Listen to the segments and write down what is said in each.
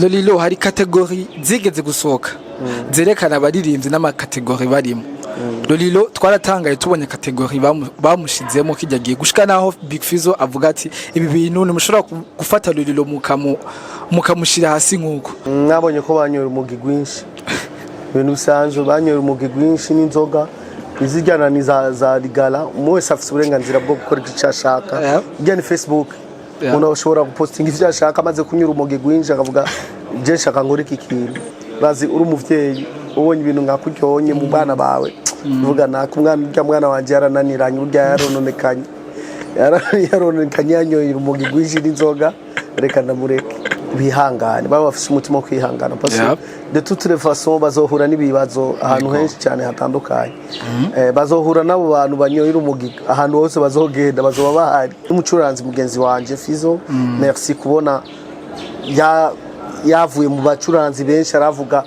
Lolilo, hari catégorie zigeze gusohoka zerekana abaririmbyi n'ama catégories barimo. Lolilo twaratangaye tubonye catégorie bamushizemo kijya gihe, gushika naho Big Fizzo avuga ati: "Ibi bintu ntimushobora gufata Lolilo mukamushira hasi nk'uko." Mwabonye ko banyoye urumogi rwinshi, ibintu bisanzwe, banyoye urumogi rwinshi n'inzoga izijyana ni za rigara. Umwe wese afite uburenganzira bwo gukora icyo ashaka. Ijya ni Facebook. Umuntu ashobora gupostinga ivyo ashaka amaze kunywa urumogi rwinshi, akavuga: "Je nshaka nkore iki kintu." Bazi uri umuvyeyi, ubonye ibintu nka kuryonye mu bana bawe, uvuga: "Naka umwana, urya mwana wanje yarananiranye, urya yarononekanye, yarononekanye, yanyoye urumogi rwinshi n'inzoga, reka ndamureke." Bihangane, baba bafise umutima wo kwihangana parce que de toutes les façons bazohura n'ibibazo ahantu henshi cyane hatandukanye. Bazohura n'abo bantu banyoye urumogi ahantu hose bazogenda, bazoba bahari. N'umucuranzi mugenzi wanje Fizo, merci kubona ya yavuye mu bacuranzi benshi, aravuga,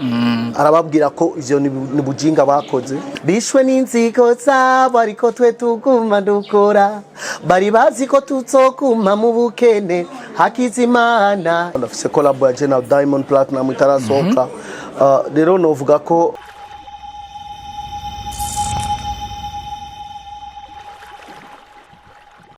arababwira ko ivyo ni bujinga bakoze. Bishwe n'inzigo zabo, ariko twe tuguma dukora. Bari bazi ko tuzoguma mu bukene, Hakizimana. Ndafise collab ya Jenna Diamond Platinum itarasohoka. Rero novuga ko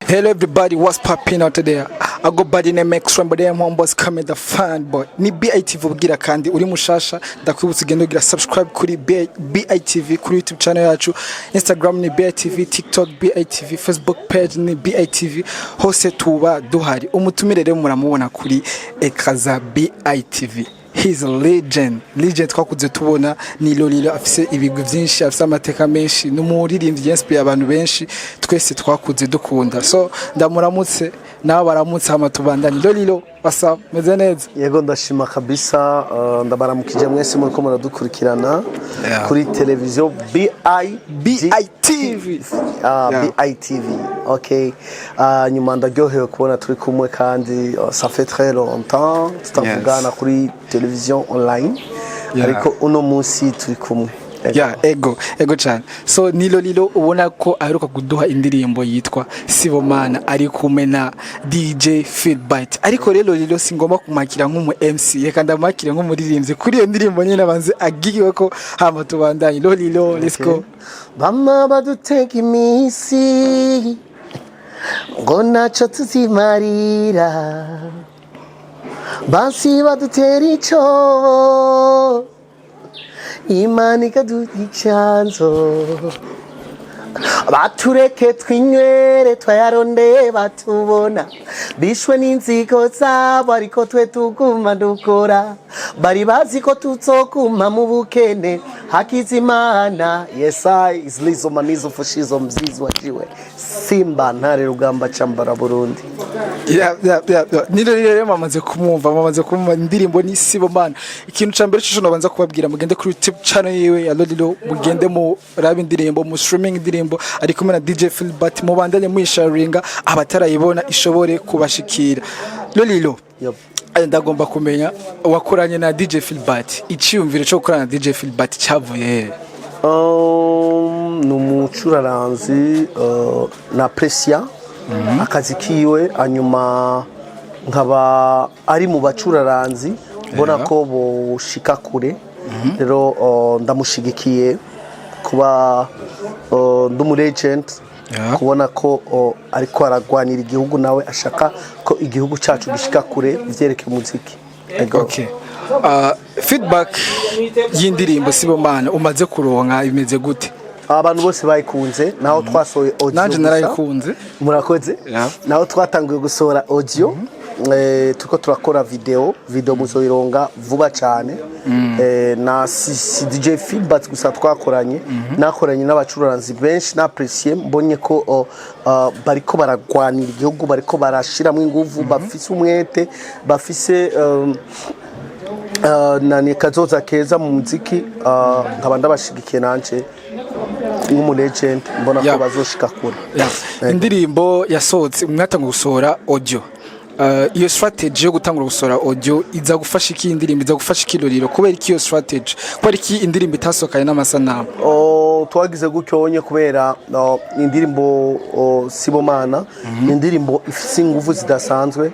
Hello everybody, what's popping out there? I go by the name X but them homeboys coming the fan boy. Ni BITV ubwira, kandi uri mushasha ndakwibutsa ugenda ugira subscribe kuri BITV kuri YouTube channel yacu. Instagram ni BITV, TikTok BITV, Facebook page ni BITV. Hose tuba duhari. Umutumire rero muramubona kuri écran za BITV. He's a legend. Legend twakuze tubona ni Lolilo, afise ibigwi byinshi, afise amateka menshi, n'umuririmbyi inspire abantu benshi twese twakuze dukunda. So ndamuramutse nawe baramutse, hama tubandanye. Lolilo, wasa meze neza? Yego, ndashima kabisa. Ndabaramukije mwese muriko muradukurikirana kuri televiziyo BI BITV. Ah, BITV, okay. Nyuma ndaryohewe kubona turi kumwe kandi ça fait très longtemps tutavugana kuri televiziyo online, ariko uno munsi turi kumwe. Ego. Yeah, ego ego cyane. So ni Lolilo ubona ko aheruka kuduha indirimbo yitwa Sibomana ari kumwe na DJ Philbert. Ariko rero Lolilo singomba kumakira nk'umu MC, reka ndamakire nk'umuririmbyi kuri iyo ndirimbo nyine, abanze agiwe ko hama tubandanye. Lolilo, let's go. Bama badutega iminsi ngo naco tuzimarira, basi badutera icobo, Imana ikaduha icyanzo. Batureke twinywere twayarondeye, batubona bishwe n'inzigo zabo, ariko twe tuguma dukora. Bari bazi ko tuzoguma mu bukene, Hakizimana. Yes, I is Lizo Manizo Foshizo Mzizi wajiwe Simba Ntare Rugamba Chambara Burundi. Yeah. Ni rero rero bamaze kumwumva indirimbo ni Sibomana. Ikintu ca mbere cyo nabanza kubabwira, mugende kuri YouTube channel yiwe ya Lolilo, mugende mu raba indirimbo, mu streaming indirimbo ari kumwe na DJ Philbert, mubandanye muyisharinga abatarayibona ishobore kubashikira. Lolilo, Yep. Ndagomba kumenya, wakoranye na DJ Philbert, iciyumviro cyo gukorana na DJ Philbert cyavuye he? Ni umucuraranzi na Presia akazi kiwe, hanyuma nkaba ari mu bacuraranzi mbona ko boshika kure. Rero ndamushigikiye kuba ndi umu legend, kubona ko ariko aragwanira igihugu, nawe ashaka ko igihugu cyacu gishika kure vyerekeye umuziki. Ego. Okay. Feedback y'indirimbo Sibomana umaze kuronka imeze gute? Abantu bose bayikunze, naho twasohoye audio Nanje gusa. narayikunze. Murakoze. Naho twatanguye gusohora audio, turiko turakora video. Video muzoyironga vuba cyane. Na si DJ Philbert gusa twakoranye, nakoranye n'abacuranzi benshi napprécié, mbonye ko bariko baragwanira igihugu, bariko barashiramo inguvu, bafise umwete, bafise nani kazoza keza mu muziki. Nkaba ndabashigikiye nanje nk'umu legend, mbona ko bazoshika kure. Indirimbo yasohotse, mwatanga gusohora audio. Iyo strategy yo gutangura gusohora audio iza gufasha iki indirimbo, iza gufasha iki Lolilo? Kubera iki iyo strategy? Kubera iki indirimbo itasohokanye n'amasanamu? Oh, twagize gutyo onye kubera indirimbo Sibomana ni indirimbo ifise inguvu zidasanzwe.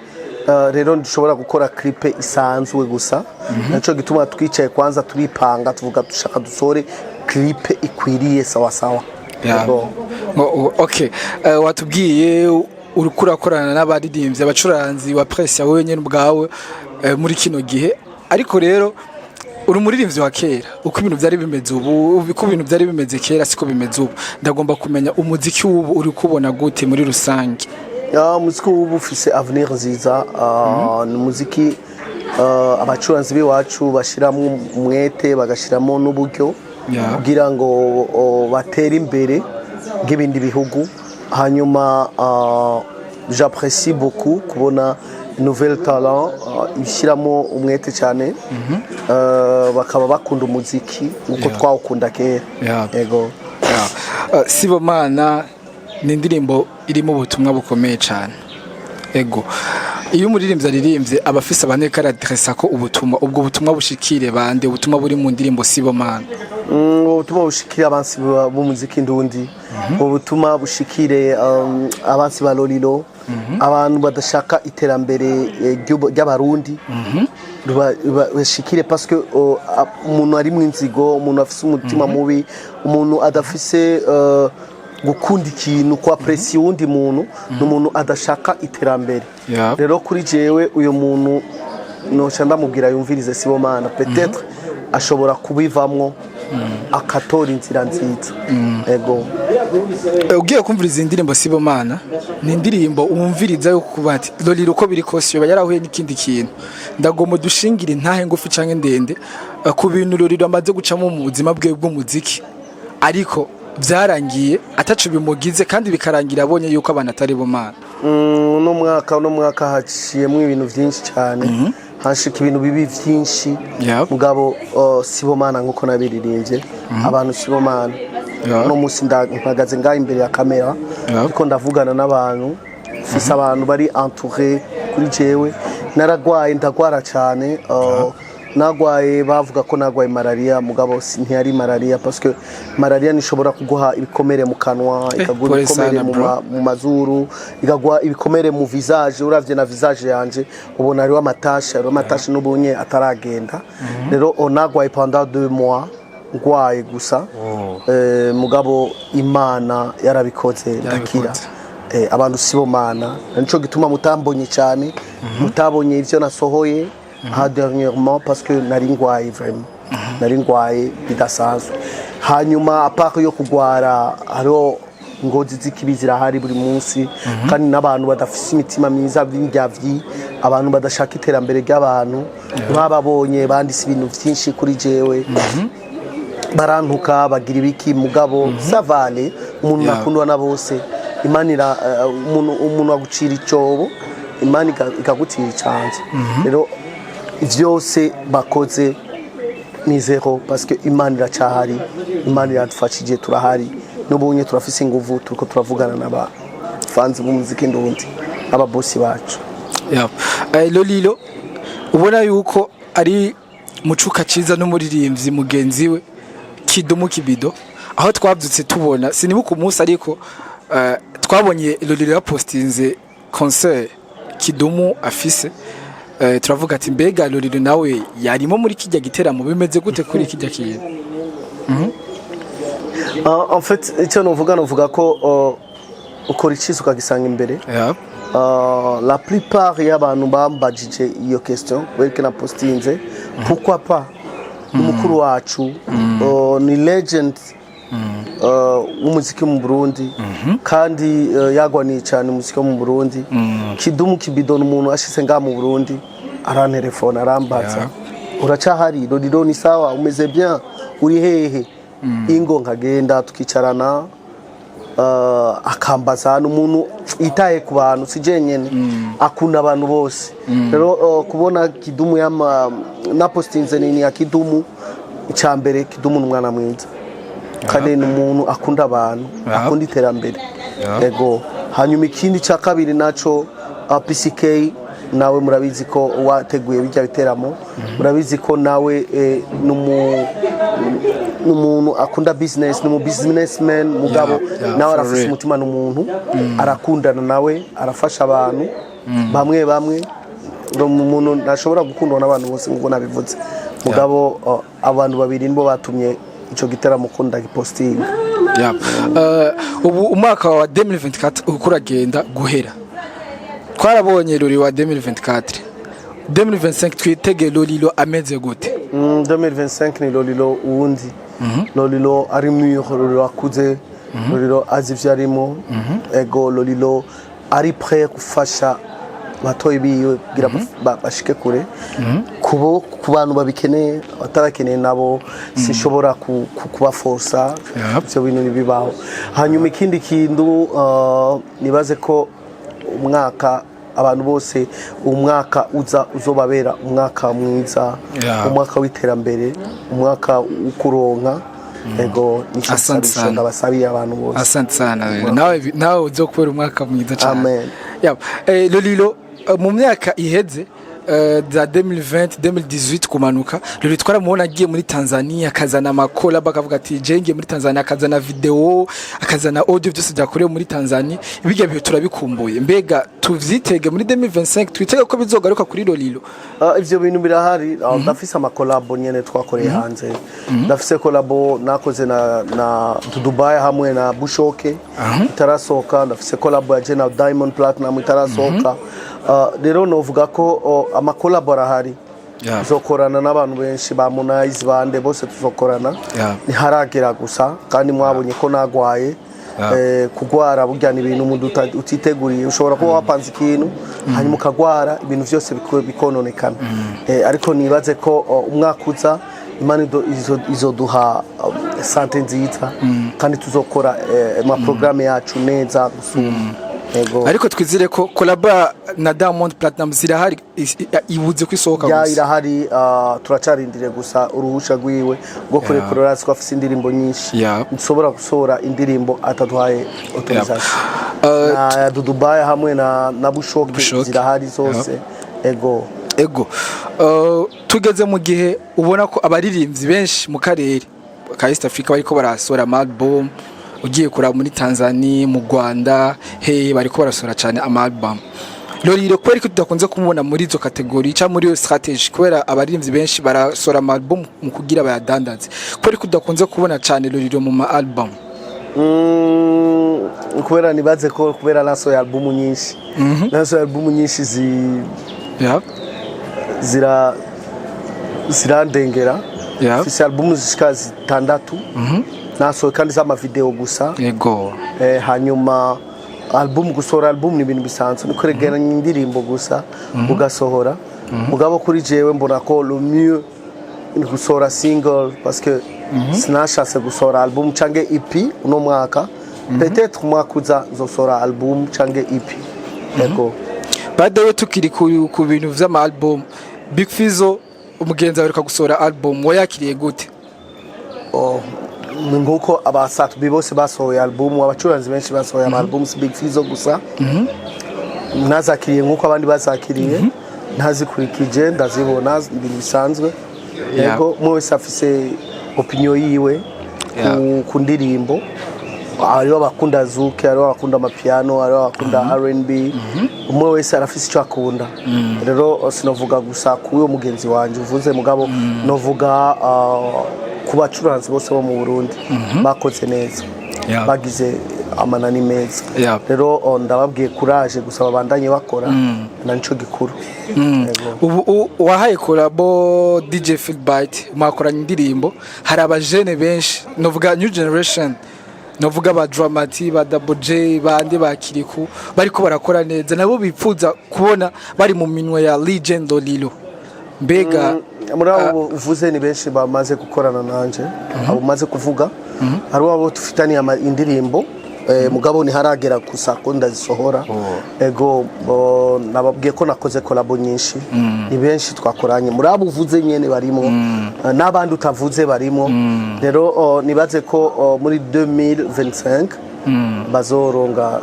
Rero dushobora gukora clip isanzwe gusa. Naco gituma twicaye kwanza turipanga, tuvuga dushaka dusore clip ikwiriye sawa sawa. Yego. Okay. Watubwiye uriko urakorana n'abaririmbyi, abacuranzi wa presse wowe nyene ubwawe muri kino gihe, ariko rero uri umuririmbyi wa kera. Uko ibintu byari bimeze ubu, uko ibintu byari bimeze kera siko bimeze ubu. Ndagomba kumenya umuziki w'ubu uri kubona gute muri rusange? Umuziki w'ubu ufise avenir nziza. Ni umuziki abacuranzi b'iwacu bashyiramo umwete, bagashyiramo n'uburyo kugira ngo batere imbere nk'ibindi bihugu. Hanyuma j'apprécie beaucoup kubona nouvelle talent ishyiramo umwete cyane, bakaba bakunda umuziki nkuko twawukunda kera. Ego. Yeah. Sibomana ni indirimbo irimo ubutumwa bukomeye cyane. Ego, iyo umuririmbyi aririmbye aba afise abantu ariko aradresa ko ubutumwa, ubwo butumwa bushikire bande? Ubutumwa buri mu ndirimbo Sibomana? Ubutumwa bushikire abansi b'umuziki ndundi, ubutumwa bushikire abansi ba Lolilo, abantu badashaka iterambere ry'Abarundi, bashikire parce que umuntu ari mu inzigo, umuntu afise umutima mubi, umuntu adafise gukunda ikintu, kwa presi uwundi muntu, ni umuntu adashaka iterambere. Rero kuri jewe uyu muntu noca ndamubwira yumvirize Sibomana, peut-être ashobora kubivamwo akatora inzira nziza. Ego. Ugiye kumviriza iyi ndirimbo Sibomana, ni indirimbo wumviriza yo kuba ati Lolilo uko biri kose yoba yarahuye n'ikindi kintu. Ndagomba dushingire intahe ngufi canke ndende ku bintu Lolilo amaze gucamo mu buzima bwe bw'umuziki, ariko byarangiye ataco bimugize, kandi bikarangira abonye yuko abantu atari bo Mana. Uno mwaka haciyemwo ibintu byinshi cyane, hashika ibintu bibi byinshi. Mugabo Sibomana nkuko nabiririmbye, abantu sibomana. Uno munsi mpagaze ngaho imbere ya kamera, ariko ndavugana n'abantu, mfise abantu bari entouré kuri jewe. Naragwaye, ndagwara cyane. Nagwaye bavuga ko nagwaye malaria, mugabo ntiyari malaria, parce que malaria nishobora kuguha ibikomere mu kanwa, ikaguha Pole ibikomere sana, mu bro. mu mazuru, ikaguha ibikomere mu visage. Uravye na visage yanje ubona hariho ama taches, hariho ama taches n'ubunye ataragenda. Rero nagwaye pendant 2 mois, ngwaye gusa. Mugabo Imana yarabikoze ndakira. Yarabikoze. Abantu sibomana, nico gituma mutambonye cyane, mutabonye ivyo nasohoye aha dernièrement, parce que nari ngwaye, vraiment nari ngwaye bidasanzwe. Hanyuma à part yo kugwara, hariho ingozi z'ikibi zirahari buri munsi, kandi n'abantu badafise imitima myiza b'indyavyi, abantu badashaka iterambere ry'abantu. Nk'ababonye banditse ibintu vyinshi kuri jewe, barantuka, bagira ibiki, mugabo ça va aller. Umuntu nakundwa na bose. Imana umuntu agucira icobo, Imana ikagutira icanze. Rero vyose bakoze ni zéro, parce que Imana iracahari, Imana iradufashije, turahari n'ubunye, turafise inguvu, turiko turavugana n'abafanzi b'umuziki ndundi, ababosi bacu. Yeah. Lolilo ubona yuko ari mucuka ciza n'umuririmbyi mugenzi we Kidumu Kibido, aho twabyutse tubona, sinibuka umunsi, ariko twabonye Lolilo yapostinze concert Kidumu afise, turavuga ati mbega Lolilo nawe yarimo muri kijya giteramo, bimeze gute kuri kijya kintu? En fait icyo novuga ko ukora iciza ukagisanga imbere. La plupart y'abantu bambajije iyo question wereke na postinze, pourquoi pas umukuru wacu, ni legend w'umuziki mu Burundi, kandi yagwaniye cyane umuziki wo mu Burundi. Kidumu Kibido ni umuntu ashitse ngaha mu Burundi arantelefona, arambaza: "Uracahari Lolilo? Ni sawa? Umeze bien? Uri hehe?" Ingo nkagenda tukicarana, akambaza. Ni umuntu yitaye ku bantu, si jenyene, akunda abantu bose. Rero kubona Kidumu yama napostinze nini ya Kidumu, icambere Kidumu ni umwana mwiza kandi ni umuntu akunda abantu, akunda iterambere. Ego. Hanyuma ikindi cya kabiri naco, PCK nawe murabizi ko wateguye bijya biteramo, murabizi ko nawe ni umuntu akunda business, ni umu businessman, mugabo nawe for arafise real. umutima, ni umuntu arakundana, nawe arafasha abantu bamwe bamwe. Uri umuntu ntashobora gukundwa n'abantu bose nk'uko nabivuze, mugabo abantu babiri nibo batumye ico giteramo ko ndagipostinga. Yeah. Ubu umwaka wa 2024 uko uragenda guhera, twarabonye Lolilo wa 2024. 2025 twitege Lolilo ameze gute? 2025 ni Lolilo uwundi, Lolilo ari mûr, Lolilo akuze, Lolilo azi ivyo arimo. Ego, Lolilo ari prêt gufasha batoyi biwe kugira bashike kure kubo ku bantu babikeneye. Batarakeneye nabo sinshobora kubaforsa. Ivyo bintu ntibibaho. Hanyuma ikindi kintu, nibaze ko umwaka abantu bose, umwaka uza uzobabera umwaka mwiza, umwaka w'iterambere, umwaka wo kuronka. Ego, nico Asante gisabisho sana. ndabasabiye abantu bose. Asante sana. Nawe uzokubera umwaka mwiza cyane. Amen. Yeah. Lolilo, mu myaka iheze, za 2020, 2018 kumanuka, Lolilo twaramubona agiye muri Tanzania, akazana ama collabo, akavuga ati je ngiye muri Tanzania, akazana video, akazana audio, byose byakorewe muri Tanzania. Ibijya bihe turabikumbuye. Mbega tuvyitege muri 2025? Twitege ko bizogaruka kuri Lolilo? Ivyo bintu birahari. Ndafise ama collabo nyene twakoreye hanze. Ndafise collabo nakoze na Dubai hamwe na Bushoke itarasohoka. Ndafise collabo ya je na Diamond Platinum itarasohoka. Rero novuga ko ama collabo arahari. Tuzokorana n'abantu benshi, ba Harmonize, bande bose tuzokorana. Ntiharagera gusa. Kandi mwabonye ko nagwaye. Kugwara burya ni ibintu umuntu utiteguriye. Ushobora kuba wapanze ikintu, hanyuma ukagwara, ibintu byose bikononekana. Ariko nibaze ko umwaka uza Imana izoduha santé nziza, kandi tuzokora ama programme yacu neza gusumba. Ego. Ariko twizire ko collabo na Diamond Platinum zirahari, ibuze ko isohoka Ya, gusa. irahari. Turacarindiriye gusa uruhusha rwiwe rwo kurekura. Urazi ko afise indirimbo nyinshi, nshobora gusohora indirimbo ataduhaye autorisation. Na Dubai hamwe na Bushoke Bushoke. zirahari zose. Ego. Ego. Tugeze mu gihe ubona ko abaririmbyi benshi mu karere ka East Africa bariko barasohora ama album. Ugiye kuraba muri Tanzania, mu Rwanda, hey, bariko barasohora cyane ama album. Lolilo kubera ko tudakunze kumubona muri izo catégorie cyangwa muri iyo strategy, kubera abaririmbyi benshi barasohora ama album mu kugira bayadandaze, kubera ko tudakunze kubona cyane Lolilo mu ma album? Kubera nibaze ko kubera nasohoye album nyinshi, nasohoye album nyinshi zirandengera. Mfise album zishika zitandatu nasohoye, kandi z'amavideo gusa. Hanyuma album, gusohora album ni ibintu bisanzwe, ni kwegeranya indirimbo gusa ugasohora. Mugabo kuri jewe mbona ko le mieux ni gusohora single, parce que sinashatse gusohora album canke EP uno mwaka. Peut-être umwaka uza nzosohora album canke EP. Ego. By the way, tukiri ku bintu vy'ama album, Big Fizzo umugenzi aheruka gusohora album, wayakiriye gute? Oh, ni nkuko abasatubi bose basohoye album, abacuranzi benshi basohoye ama album, si Big Fizzo gusa. Nazakiriye nkuko abandi bazakiriye, ntazikurikije, ndazibona, ibintu bisanzwe. Yego, umwe wese afise opinion yiwe ku ndirimbo. Hariho abakunda zouk, hariho abakunda amapiano, hariho abakunda R&B. Umwe wese arafise icyo akunda. Rero sinovuga gusa ku uwo mugenzi wanje uvuze, mugabo novuga ku bacuranzi bose bo mu Burundi bakoze neza, bagize amanani meza. Rero ndababwiye courage gusa, babandanye bakora na nico gikuru. Yego. Ubu wahaye collabo DJ Philbert, mwakoranye indirimbo. Hari abajene benshi, novuga new generation, novuga ba Dramati, ba Double J, bande ba Kiriku, bariko barakora neza, nabo bipfuza kubona bari mu minwe ya Legend Lolilo. Mbega Muri abo uvuze ni benshi bamaze gukorana nanje. Abo umaze kuvuga, hariho abo dufitaniye indirimbo, mugabo ntiharagera gusa ko ndazisohora. Ego, nababwiye ko nakoze collabo nyinshi, ni benshi twakoranye. Muri abo uvuze nyene barimo, n'abandi utavuze barimo. Rero nibaze ko muri 2025 bazoronga,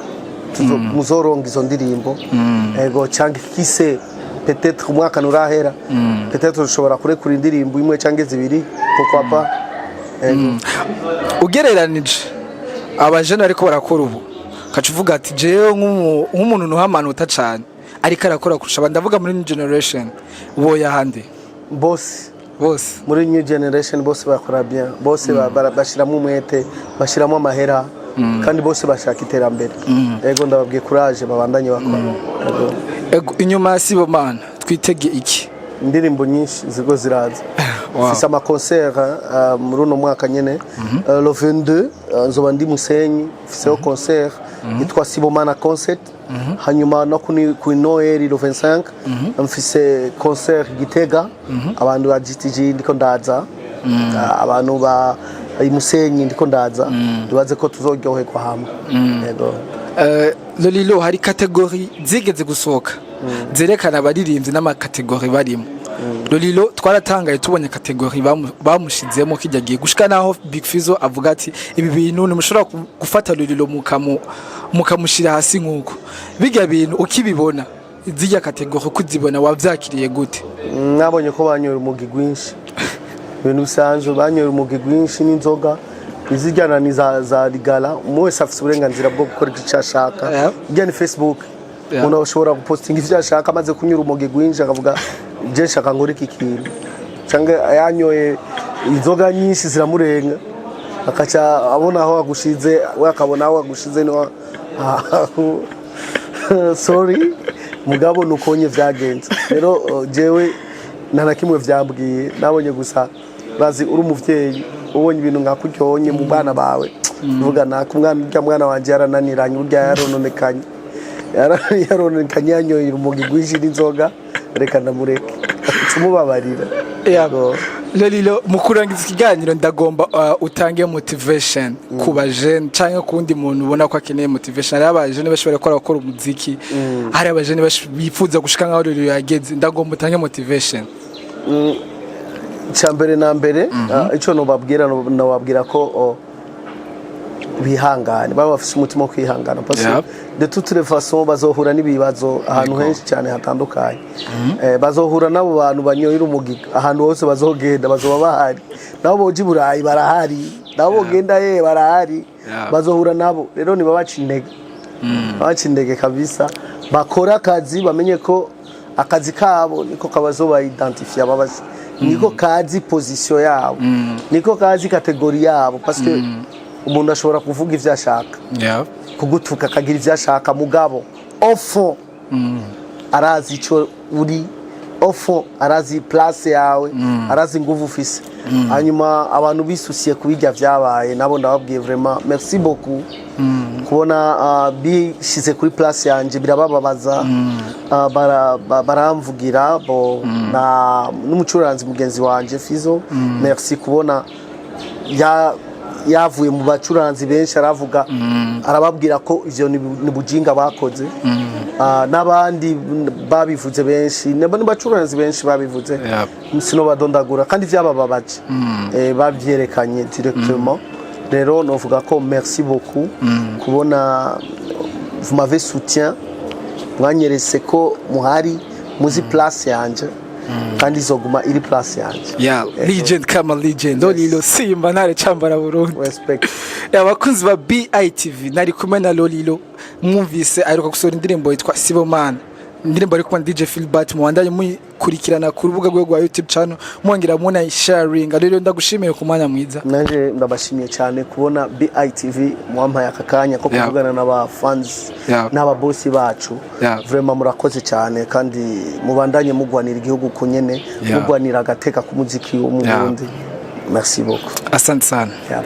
muzoronga izo ndirimbo. Ego, cyangwa kise peut-être umwaka nurahera, peut-être ushobora kurekura indirimbo imwe cyangwa zibiri, pourquoi pas. Ego. Ugereranije abajene bariko barakora ubu, ukaca uvuga ati jewe nk'umuntu ntuha amanota cane. Ariko arakora kurusha abandi, ndavuga muri new generation, woya hande? Bose. Bose. Muri new generation bose bakora bien, bose bashiramo umwete, bashiramo amahera, kandi bose bashaka iterambere. Ego, ndababwiye courage, babandanye bakora. Ego. Ego, inyuma ya Sibomana twitege iki? Indirimbo nyinshi ziriko ziraza. Mfise ama concert muri uno mwaka nyene. Le 22 nzoba ndi Musenyi, mfiseho concert yitwa Sibomana Concert. Hanyuma no kuri Noel le 25 mfise concert Gitega. Abantu ba GTG ndiko ndaza. Abantu ba i Musenyi ndiko ndaza, ndibaze ko tuzoryoherwa hamwe. Yego. Lolilo, hari catégorie zigeze gusohoka zerekana abaririmbyi n'ama catégories barimo. Lolilo twaratangaye tubonye catégorie bamushizemo kijya gihe, gushika naho Big Fizzo avuga ati: "Ibi bintu ntimushobora gufata Lolilo mukamushira hasi nk'uko bijya bintu." Ukibibona zijya catégorie, kuzibona wavyakiriye gute? Mwabonye ko banyoye urumogi rwinshi, ibintu bisanzwe, banyoye urumogi rwinshi n'inzoga izijyana ni za rigala. Umwe wese afite uburenganzira bwo gukora icyo ashaka. Ijya ni Facebook. Umuntu ashobora gupostinga ivyo ashaka amaze kunyura urumogi rwinshi, akavuga: "Je nshaka ngore iki kintu", cyangwa yanyoye inzoga nyinshi ziramurenga, akaca abona aho agushize, we akabona aho agushize. No sorry, mugabo nukonye vyagenze. Rero jewe nta na kimwe vyambwiye, nabonye gusa bazi uri umuvyeyi ubonye ibintu nka kuryonye mu bana bawe, uvuga: "Naka umwana, urya mwana wanje yarananiranye, urya yarononekanye, yarononekanye, yanyoye urumogi rwinshi n'inzoga, reka ndamureke", tumubabarira. Yeah. Lolilo, mu kurangiza ikiganiro ndagomba utange motivation ku bajene canke ku wundi muntu ubona ko akeneye motivation. Hari abajene bashobora gukora umuziki, hari abajene bifuza gushika nkaho Lolilo yageze. Ndagomba utange motivation. Icya mbere na mbere, icyo nobabwira, nobabwira ko bihangane, baba bafise umutima wo kwihangana, parce que de toutes les façons bazohura n'ibibazo ahantu henshi cyane hatandukanye. Bazohura n'abo bantu banyoye urumogi ahantu hose bazogenda, bazoba bahari. Nabo boja i Burayi barahari, nabo bogenda ye barahari. Bazohura nabo. Rero ntibabaca intege, babaca intege kabisa. Bakora akazi, bamenye ko akazi kabo niko kabazoba identifier, babazi niko kazi position yabo, niko kazi catégorie yabo, parce que umuntu ashobora kuvuga ivyo ashaka, kugutuka, akagira ivyo ashaka, mugabo au fond arazi ico uri, au fond arazi place yawe, arazi inguvu ufise. Hanyuma abantu bisusiye kubirya vyabaye nabo ndababwiye vraiment merci beaucoup kubona bishize kuri place yanje, birabababaza. Baramvugira bo na n'umucuranzi mugenzi wanje Fizo, merci kubona yavuye mu bacuranzi benshi aravuga, arababwira ko ivyo ni bujinga bakoze. N'abandi babivuze benshi, n'abacuranzi benshi babivuze, sinobadondagura, kandi vyabababaje. Bavyerekanye directement. Rero novuga ko merci beaucoup kubona vous m'avez soutien, mwanyeretse ko muhari, muzi place yanje, kandi izoguma iri place yanje. Yeah, legend kama legend, Lolilo Simba ntare cambara Burundi. Respect. Abakunzi ba BITV, nari kumwe na Lolilo. Mwumvise aheruka gusohora indirimbo yitwa Sibomana, indirimbo ari kumwe na DJ Philbert. Muwandanye muyikurikirana ku rubuga rwe rwa YouTube channel, mwongera muna sharing. Rero ndagushimiye ku mwanya mwiza. Nanje ndabashimiye cyane kubona BITV mwampaye aka kanya ko kuvugana n'aba fans n'ababosi bacu. Vraiment murakoze cyane, kandi mubandanye mugwanira igihugu kunyene, mugwanira agateka k'umuziki wo mu Burundi. Merci beaucoup. Asante sana. Yeah.